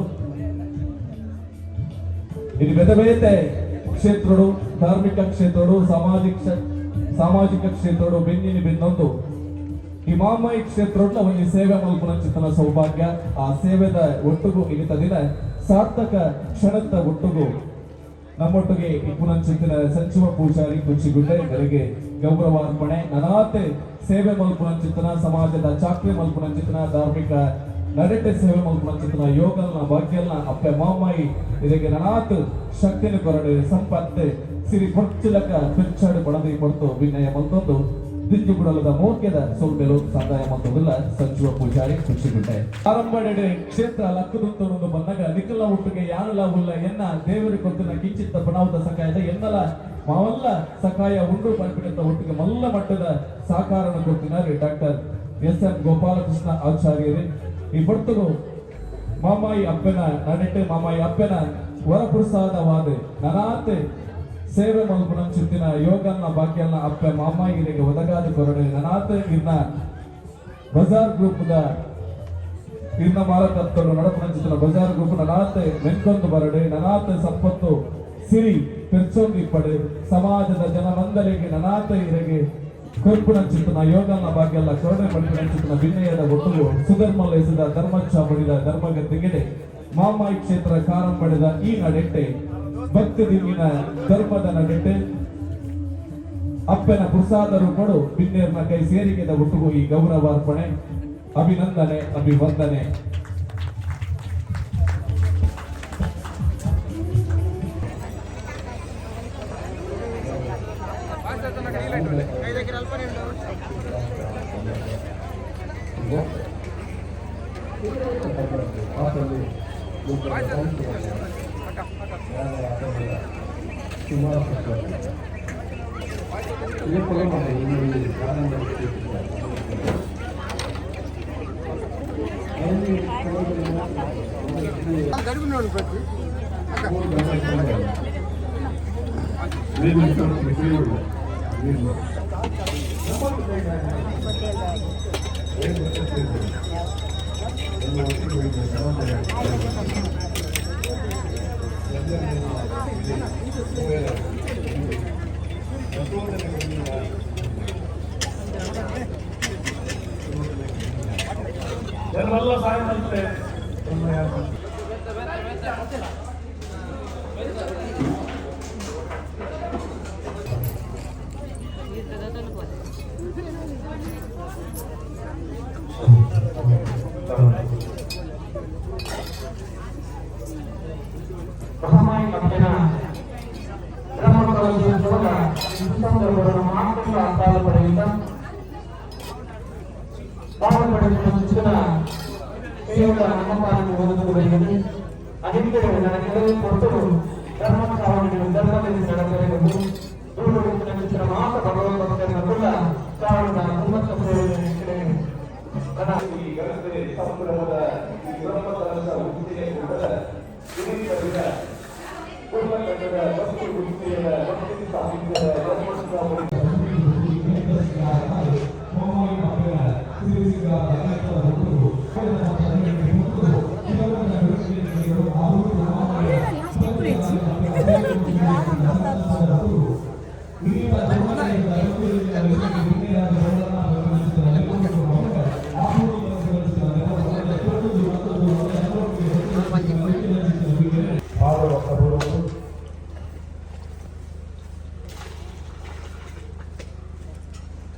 ಇದು ಬೇತೆ ಬೇತೆ ಕ್ಷೇತ್ರಡು, ಧಾರ್ಮಿಕ ಕ್ಷೇತ್ರಡು, ಸಾಮಾಜಿಕ ಸಾಮಾಜಿಕ ಕ್ಷೇತ್ರಡು ಬೆನ್ನಿನ ಬೆನ್ನೊಂದು ಈ ಮಾಮಾಯಿ ಕ್ಷೇತ್ರಡ್ಲ ಒಂಜಿ ಸೇವೆ ಮಲ್ಪುನಂಚಿತ್ತನ ಸೌಭಾಗ್ಯ. ಆ ಸೇವೆದ ಒಟ್ಟುಗು ಇನಿತ ದಿನ ಸಾರ್ಥಕ ಕ್ಷಣದ ಒಟ್ಟುಗು ನಮ್ಮೊಟ್ಟಿಗೆ ಇಪ್ಪುನಂಚಿತ್ತಿನ ಸಂಚಿವ ಪೂಜಾರಿ ಕುಚ್ಚಿಗುಡ್ಡೆ ಬೆಳಗ್ಗೆ ಗೌರವಾರ್ಪಣೆ. ನನಾತೆ ಸೇವೆ ಮಲ್ಪುನಂಚಿತ್ತನ ಸಮಾಜದ ಚಾಕ್ರಿ ಮಲ್ಪುನಂಚಿತ್ತನ ಧಾರ್ಮಿಕ ನಡೆಟೆ ಸೇವೆ ಮಲ್ಪುನಂಚಿತ್ತನ ಯೋಗಲ್ನ ಭಾಗ್ಯಲ್ನ ಅಪ್ಪೆ ಮಾಮಾಯಿ ಇದಕ್ಕೆ ನನಾತ್ ಶಕ್ತಿನ ಕೊರಡೆ ಸಂಪತ್ತೆ ಸಿರಿ ಪೊರ್ಚಿಲಕ ಪೆಚ್ಚಾಡು ಪಣದಿ ಕೊಡ್ತು ವಿನಯ ಮಲ್ತೊಂದು ದಿಂಜುಗುಡಲದ ಮೋಕ್ಯದ ಸೊಲ್ಮೆಲು ಸಂದಾಯ ಮಲ್ತೊಂದಿಲ್ಲ ಸಂಜುವ ಪೂಜಾರಿ ಕುಚ್ಚಿಗುಡ್ಡೆ. ಆರಂಭಡೆ ಕ್ಷೇತ್ರ ಲಕ್ಕದುಂತೊಂದು ಬಂದಾಗ ನಿಖಲ ಒಟ್ಟಿಗೆ ಯಾನಲ ಉಲ್ಲ ಎನ್ನ ದೇವರು ಕೊತ್ತಿನ ಕಿಂಚಿತ್ತ ಪಣಾವದ ಸಕಾಯದ ಎನ್ನಲ ಮಾವಲ್ಲ ಸಕಾಯ ಉಂಡು ಪನ್ಪಿನಂತ ಒಟ್ಟಿಗೆ ಮಲ್ಲ ಮಟ್ಟದ ಸಹಕಾರನ ಕೊಡ್ತಿದ್ದಾರೆ ಡಾಕ್ಟರ್ ಎಸ್ ಎಂ ಗೋಪಾಲಕೃಷ್ಣ ಆಚಾರ್ಯರೇ. ಈ ಬರ್ತಗು ಮಾಮಾಯಿ ಅಪ್ಪನ ನಡೆಟೆ ಮಾಮಾಯಿ ಅಪ್ಪನ ವರಪ್ರಸಾದವಾದ ನನಾತೆ ಸೇವೆ ಮಲ್ಪುನಂಚಿತ್ತಿನ ಯೋಗನ್ನ ಭಾಗ್ಯನ್ನ ಅಪ್ಪೆ ಮಾಮಾಯಿರಿಗೆ ಒದಗಾದ ಕೊರಡೆ. ನನಾತೆ ಇನ್ನ ಬಜಾರ್ ಗ್ರೂಪ್ದ ಇನ್ನ ಮಾಲಕತ್ತಲು ನಡಪುನಂಚಿತ್ತಿನ ಬಜಾರ್ ಗ್ರೂಪ್ ನನಾತೆ ಮೆನ್ಕೊಂದು ಬರಡೆ. ನನಾತೆ ಸಂಪತ್ತು ಸಿರಿ ಪೆರ್ಚೊಂದಿಪ್ಪಡು ಸಮಾಜದ ಜನಮಂದಲಿಗೆ ನನಾತ ಇರೆಗೆ ಕೊರ್ಪುನಂಚಿತ್ತನ ಯೋಗನ ಭಾಗ್ಯಲ್ಲ ಕರುಣೆ ಪಡಿಪುನಂಚಿತ್ತನ ವಿನಯದ ಒಟ್ಟುಗು ಸುಧರ್ಮ ಲಯಿಸಿದ ಧರ್ಮಚ್ಚ ಬಡಿದ ಧರ್ಮಗತಿಗೆಡೆ ಮಾಮಾಯಿ ಕ್ಷೇತ್ರ ಕಾರಂಬಡಿದ ಈ ನಡೆಟ್ಟೆ ಭಕ್ತಿ ದಿಂಗಿನ ಧರ್ಮದ ನಡೆಟ್ಟೆ ಅಪ್ಪನ ಪ್ರಸಾದರು ಕೊಡು ಬಿನ್ನೇರ್ನ ಕೈ ಸೇರಿಗೆದ ಒಟ್ಟುಗು ಈ ಗೌರವಾರ್ಪಣೆ ಅಭಿನಂದನೆ ಅಭಿವಂದನೆ. ಜನರೆಲ್ಲ ಸಹಾಯ ಮಾಡ್ತಾರೆ. ಮಹಾಮಾಯಿ ಅಪ್ಪನ ಬ್ರಹ್ಮಕಲಶೋತ್ಸವದ ಈ ಸಂದರ್ಭದ ಮಾತ್ರ ಪಾಲ್ಪಡೆಯುತ್ತ ಪಾಲ್ಪಡೆಯುವ ಶಿಕ್ಷಣ ಸೇವಕ ನಮ್ಮಪಾಲನ್ನು ಒದಗಿದು ಬರೆಯುವುದು ಅದಕ್ಕೆ ನನ್ನ ಕೆಲವು ಕೊಟ್ಟರು ಧರ್ಮಸ್ಥಾವನೆಗಳು ಧರ್ಮದಲ್ಲಿ ನಡೆಸಬೇಕು. ದೂರ ಮಾತ ಭಗವಂತನ ಕೂಡ ಕಾರಣ ಉನ್ನತ ಸೇವೆ. ಈ ಗಣಪತಿ ಸಂಭ್ರಮದ ಈ ಬ್ರಹ್ಮಕಲಶ ಉಜ್ಜಯ ಕೂಟದ ಪೂರ್ಣಕಂಡದ ಭಕ್ತಿ ಉಜ್ಜಯದ ಭಕ್ತಿ ಸಾಹಿತ್ಯದ ಧರ್ಮಸ್ಥಾಪನೆ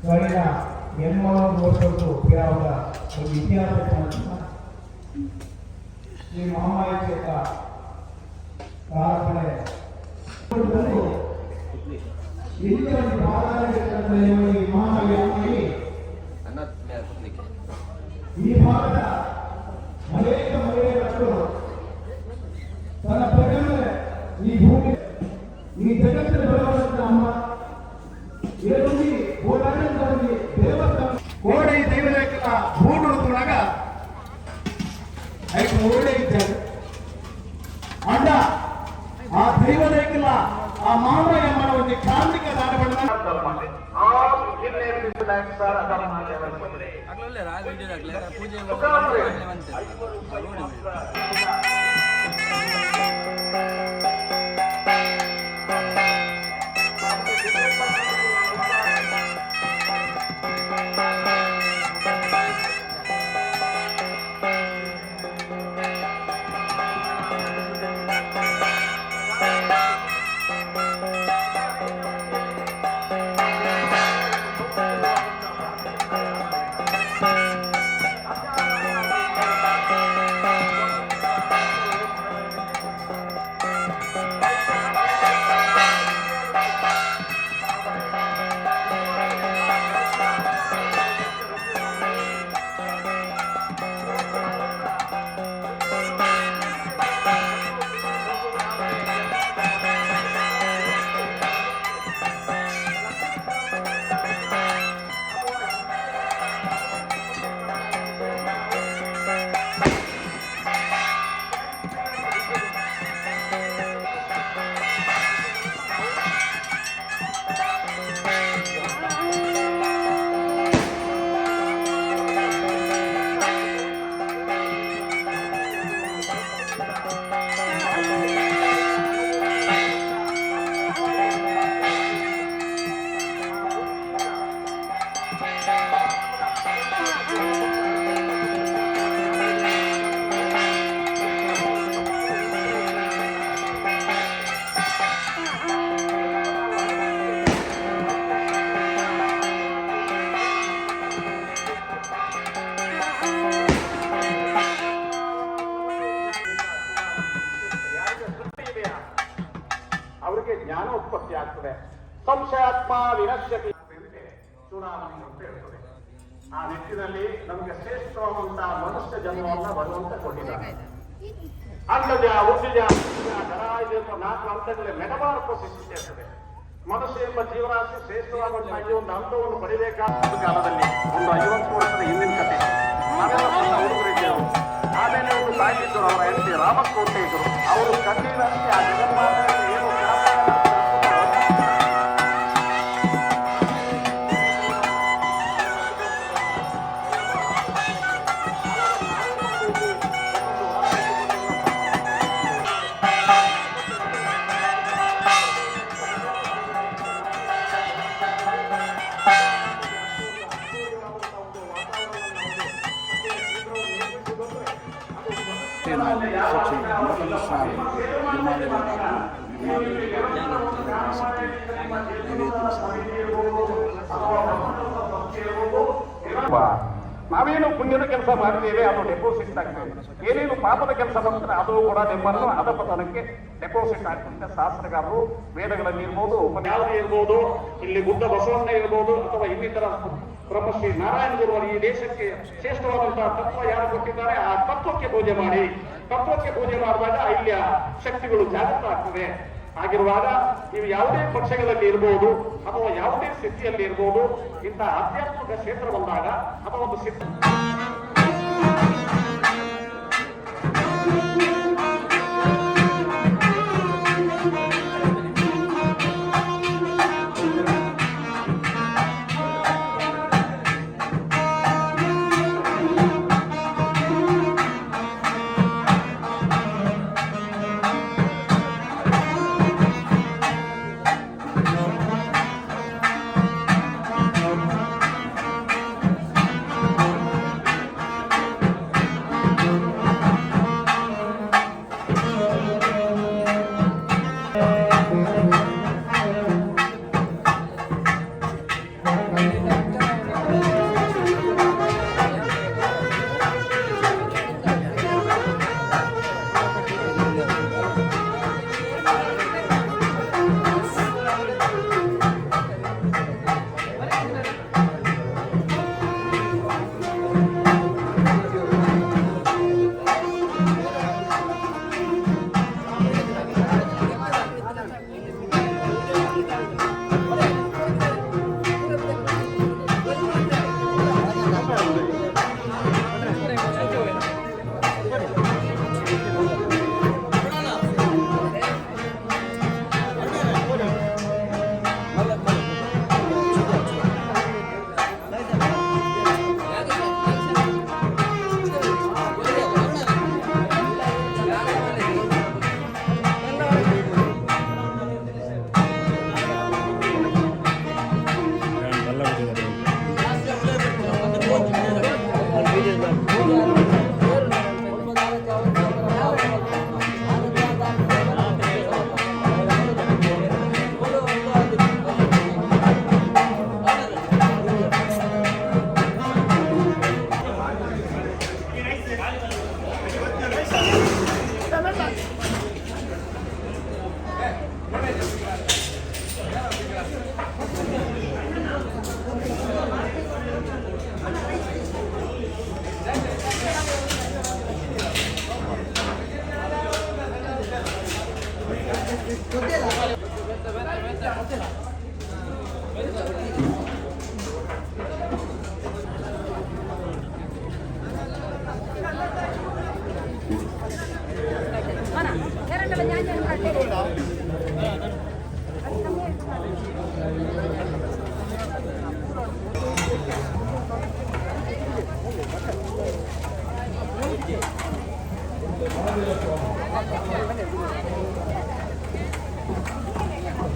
ಕಳೆದ 80 ವರ್ಷಕ್ಕೂ ಪಿರಾವದ ಒಂದು ಇತಿಹಾಸ ಈ ಮಹಾಮಾಯಿ ಕ್ಷೇತ್ರ ಪ್ರಾರ್ಥನೆ ಇಂದ್ರನ ಪಾದಾರವಿಂದದಲ್ಲಿ ಈ ಮಹಾಮಾಯಿ ಈ ಭಾಗದ ಅನೇಕ ಮಹಿಳೆಯರು ತನ್ನ ಪ್ರಜೆಗಳ ಈ ಭೂಮಿ ಈ ಜಗತ್ತಿನ ಬಲವಂತ ಅಮ್ಮ ಏಳುಂದಿ ಓಡಾಡಿದ ದೇವಸ್ಥಾನ ಕೋಡೆ ದೈವಲೇಖನ ಬೂಡು ತುಳಗ ಐಕು ಓಡೆ ಇದ್ದಾರೆ ಅಂಡ ಆ ದೈವಲೇಖನ ಆ ಮಾಮಯ್ಯ ಒಂದು ಕಾರ್ಮಿಕ ದಾನವನ್ನು ಪೂಜೆ. ದುರಾತ್ಮ ವಿನಶ್ಯತಿ ಚೂಡಾಮಣಿ ಅಂತ ಹೇಳ್ತದೆ. ಆ ನಿಟ್ಟಿನಲ್ಲಿ ನಮಗೆ ಶ್ರೇಷ್ಠವಾದಂತಹ ಮನುಷ್ಯ ಜನ್ಮವನ್ನ ಭಗವಂತ ಕೊಟ್ಟಿದ್ದಾನೆ. ಅಂಡಜ, ಉದ್ದಿಜ, ಜರಾಯುಜ ಎಂಬ ನಾಲ್ಕು ಹಂತಗಳಲ್ಲಿ ಮೆಟಮಾರ್ಫೋಸಿಸ್ ಇರ್ತದೆ. ಮನುಷ್ಯ ಎಂಬ ಜೀವರಾಶಿ ಶ್ರೇಷ್ಠವಾದಂತಹ ಈ ಒಂದು ಹಂತವನ್ನು ಪಡಿಬೇಕಾದ ಕಾಲದಲ್ಲಿ ಒಂದು 50 ವರ್ಷದ ಹಿಂದಿನ ಕಥೆ. ನಾವೆಲ್ಲ ಸಣ್ಣ ಹುಡುಗರಿದ್ದೆವು. ಆಮೇಲೆ ಒಂದು ತಾಯಿ ಇದ್ದರು, ಅವರ ಹೆಂಡತಿ ರಾಮಕೋಟೆ ಇದ್ದರು. ಅವರು ಕಣ್ಣೀರಂತೆ ಆ ಜಗನ್ಮಾತೆಗೆ ಏನು ನಾವೇನು ಪುಣ್ಯದ ಕೆಲಸ ಮಾಡ್ತೇವೆ, ಅದು ಡೆಪಾಸಿಟ್ ಆಗ್ತದೆ. ಏನೇನು ಪಾಪದ ಕೆಲಸ ಮಾಡ್ತಾರೆ, ಅದು ಕೂಡ ನಿಮ್ಮನ್ನು ಅಧಪತನಕ್ಕೆ ಡೆಪಾಸಿಟ್ ಆಗ್ತದೆ. ಶಾಸ್ತ್ರಗಾರರು ವೇದಗಳಲ್ಲಿ ಇರ್ಬೋದು, ಉಪನ್ಯಾಸ ಇರ್ಬೋದು, ಇಲ್ಲಿ ಗುಡ್ಡ ಬಸವಣ್ಣ ಇರ್ಬೋದು, ಅಥವಾ ಇನ್ನಿತರ ಬ್ರಹ್ಮಶ್ರೀ ನಾರಾಯಣ ಗುರುವರು ಈ ದೇಶಕ್ಕೆ ಶ್ರೇಷ್ಠವಾದಂತಹ ತತ್ವ ಯಾರು ಕೊಟ್ಟಿದ್ದಾರೆ, ಆ ತತ್ವಕ್ಕೆ ಪೂಜೆ ಮಾಡಿ. ತತ್ವಕ್ಕೆ ಪೂಜೆ ಮಾಡಿದಾಗ ಇಲ್ಲಿಯ ಶಕ್ತಿಗಳು ಜಾಗೃತ ಆಗ್ತದೆ. ಹಾಗಿರುವಾಗ ನೀವು ಯಾವುದೇ ಪಕ್ಷಗಳಲ್ಲಿ ಇರ್ಬೋದು ಅಥವಾ ಯಾವುದೇ ಸ್ಥಿತಿಯಲ್ಲಿ ಇರ್ಬೋದು, ಇಂತಹ ಆಧ್ಯಾತ್ಮಿಕ ಕ್ಷೇತ್ರ ಬಂದಾಗ ಅಥವಾ ಒಂದು ಸಿದ್ಧ Mana?